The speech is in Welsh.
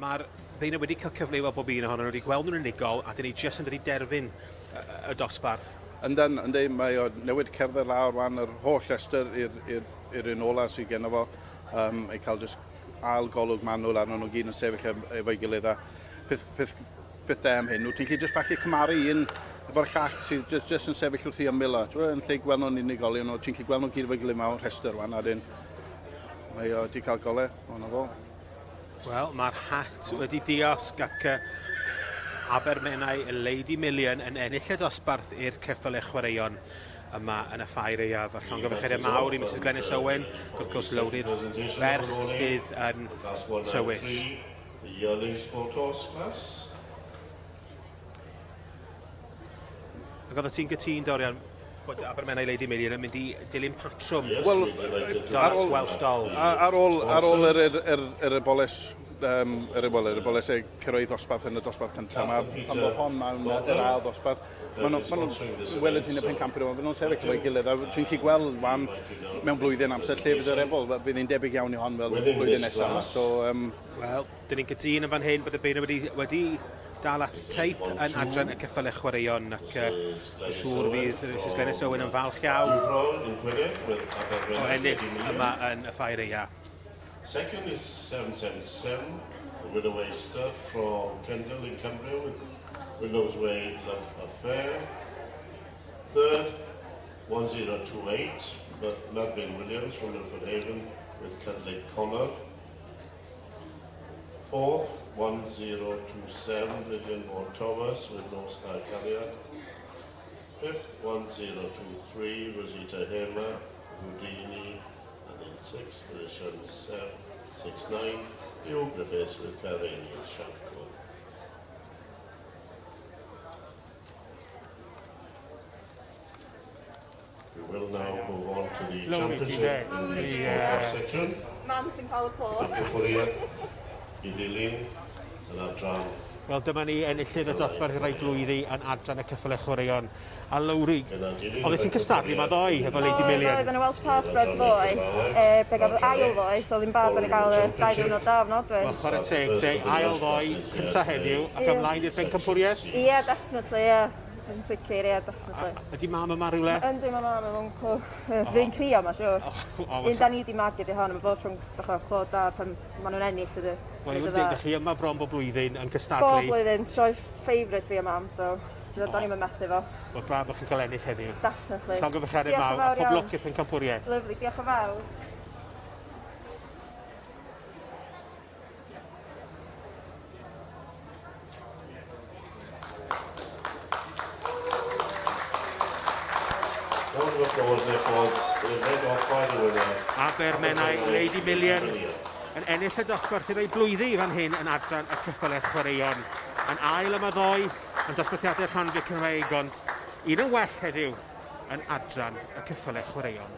Mae'r beirniaid wedi cael cyfle i weld bob un ohonyn nhw, wedi gweld nhw'n unigol, a dyn ni jyst yn dod i derfyn y dosbarth. Yndan, yndi, mae o newid cerdded lawr wan yr holl rhestr i'r i'r i'r un ola sydd genno fo, um, i cael jyst ail golwg manwl arnyn nhw gyd yn sefyll efo'i gilydd a peth, peth, peth da am hyn, wyt ti'n gallu jyst falle cymharu un efo'r llall sydd jyst, jyst yn sefyll wrth i ymyl o, ti'n yn lle gweld nhw'n unigolion, ti'n gallu gweld nhw gyd efo'i gilydd mewn rhestr wan, a dyn mae o wedi cael gole, o'na fo. Wel, mae'r hat wedi diosg ac uh, Abermenai Lady Million yn ennill y dosbarth i'r ceffylau chwaraeon yma yn y ffair aeaf. A llongyfarchiadau mawr i Mrs Glenys Owen, wrth gwrs Lowri'r ferch sydd yn tywys. The yearling sport horse class. Ac oeddet ti'n gytûn, Dorian, bod Abermenai Lady Million yn mynd i dilyn patrwm Wel, ar ôl, Welsh Doll? Ar ôl, ar ôl yr, yr, yr, yr eboles, um, yr, well, yr eboles e cyrraedd ddosbarth yn y dosbarth cyntaf, mae pan ddoth hon mewn yr ail ddosbarth, maen nhw'n ma nhw weled hi'n y pencampwyr yma, maen nhw'n sefyll efo'i gilydd, a ti'n gallu gweld wan mewn blwyddyn amser lle fydd yr ebol, fydd hi'n debyg iawn i hon fel blwyddyn nesaf yma. So, um, Wel, dyn ni'n gytûn yn fan hyn bod y beirniaid wedi, wedi dal at teip yn adran y ceffylau chwaraeon ac uh, siŵr fydd Mrs Glenys Owen yn falch iawn o ennill yma yn y ffair eia. Second is 777, the Willow Way stud from Kendal in Cumbria with Willow's Way Love Affair. Third, 1028, Mervyn Williams from Milford Haven with Cudley Connor. Fourth, 1027, Vivian Vaughan Thomas with North Star Cariad. Fifth, 1023, Rosita Hamer with Houdini. And in sixth position, 769, Hugh Griffiths with Cairanian Shanko. We will now move on to the championship in the sport horse section. Mam sy'n cael y clod. Pencampwriaeth i ddilyn yn adran Wel, dyma ni enillydd y dosbarth i rai blwyddi yn adran y ceffylau chwaraeon. A Lowri, oeddet ti'n cystadlu yma ddoe efo Lady Million? Oedd, yn y Welsh Park Spreads ddoe, e, pe gafodd ail ddoe, so ddim bad o'n i gael y dau ddiwrnod da ofnadwy. Wel, chwarae teg te, ail ddoe, cynta heddiw, ac ymlaen i'r bencampwriaeth? Ie, yeah, definitely, ie. Yeah. Yn sicr, ie, definitely. A, ydy mam yma rhywle? Yndi, mae mam yn wncl. Fi'n crio, mae'n siŵr. Un da ni di magu di hon, mae bob tro'n bach o clod da pan maen nhw'n ennill ydy. Wel, i fod yn deg, chi yma bron bob blwyddyn yn cystadlu. Bob blwyddyn, sioe favourite fi a mam, so da ni'n methu fo. Wel, braf bod chi'n cael ennill heddiw. Definitely. Llongyfarchiadau mawr, a pob lwc i'r pencampwriaeth. Lovely, diolch yn fawr. Abermenai Lady Million yn ennill y dosbarth i roi blwyddi i fan hyn yn adran y ceffylau chwaraeon. Yn ail yma ddoe yn dosbarthiadau rhanfu Cymreig, ond un yn well heddiw yn adran y ceffylau chwaraeon.